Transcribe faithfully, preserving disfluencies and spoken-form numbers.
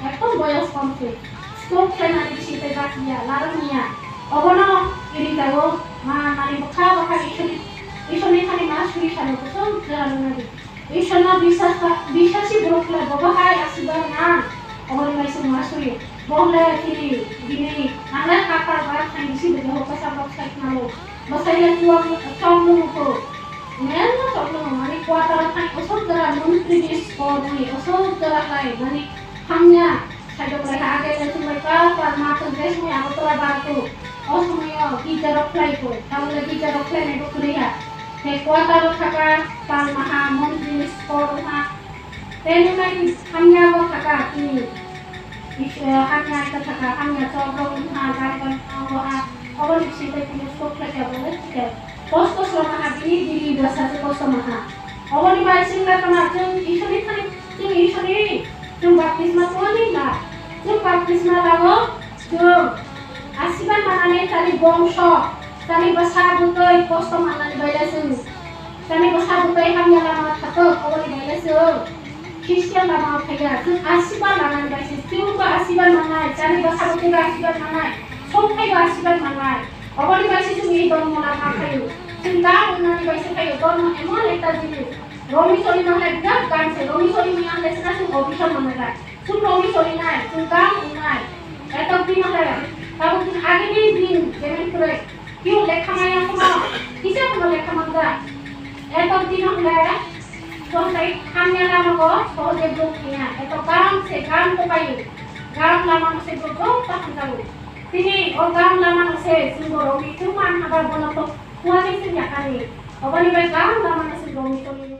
Ekdom boyos kom se. Stroke khlainani bisi tei bakiya, larwkniya. Obono iri jago, ma, mani bwkha bwkha Ishwari, Ishwarni thani ma suri sano kusum jora nungnadi. Ishwarno biswas, biswasi borok le bobo hai asirbad nang. Oboni bai se ma suri. Bo le thini bini nangle katal ba thai bisi bwkha hoksa bok sai khna lo. Bwsai le tuang chok nungo. Mel no chok nungo, mani quarter thai osok jora montri ni sor ni osok jora lai, mani hamya. Saidok lai ha, age le chwng bai pa, pa ma tong je sumui abo tola bar tu. O sumui o gija rok khlai ko, tamo le gija rok khlai nai bo kwrwi ha. Te quarter o thaka, pal maha, montri ni sor ha. Te nung nai hamya bo thaka, tini. Is, eh, hamya ita thaka, hamya chok rok ha, gai gai ha, o ha. Obo ni bising tei tini stok khlai ya bo le, thik ya. Kosto sroma ha, bini biri bwsa se kosto maha. Oboni bai chwng le tama chwng Ishwarni thani, chwng Ishwarni, chwng baptisma tongmani la. Chwng baptisma lago, chwng asirbad manani chani bongso, chani bwsa bwtwi kosto manani bai le chwng. Chani bwsa bwtwi hamya lama thatok, oboni bai le chwng Christian lama o phaiya. Chwng asirbad lanani bai se, chwng bo asirbad manai, chani bwsa bwtwi bo asirbad manai, songthai bo asirbad manai. Oboni bai se chwng ei dormo lama phaio. Chwng gam wngnani bai se phaio. Dormo emon ekta jinis. Romi sori manai birat gam se. Romi sori manya hwnle sina chwng obisop manai bai. Chwng romi sori nai, chwng gam wngnai. Etok din hwnle, tabuk din agini din jemen kwrwi. Kio lekha maya kono, kisa kono lekha manja. Etok din hwnle, chwng tai hamya lama o sohoje bwrwi thangya. Etok gam se gam to phaio. Gam lama no se bwrwi bwrwi ta hamjago. Tini o gam lama no se chwng bo romi chwng man haba bono to kuatwi chwng yakani. Oboni bai gam lama no se romi tongwi.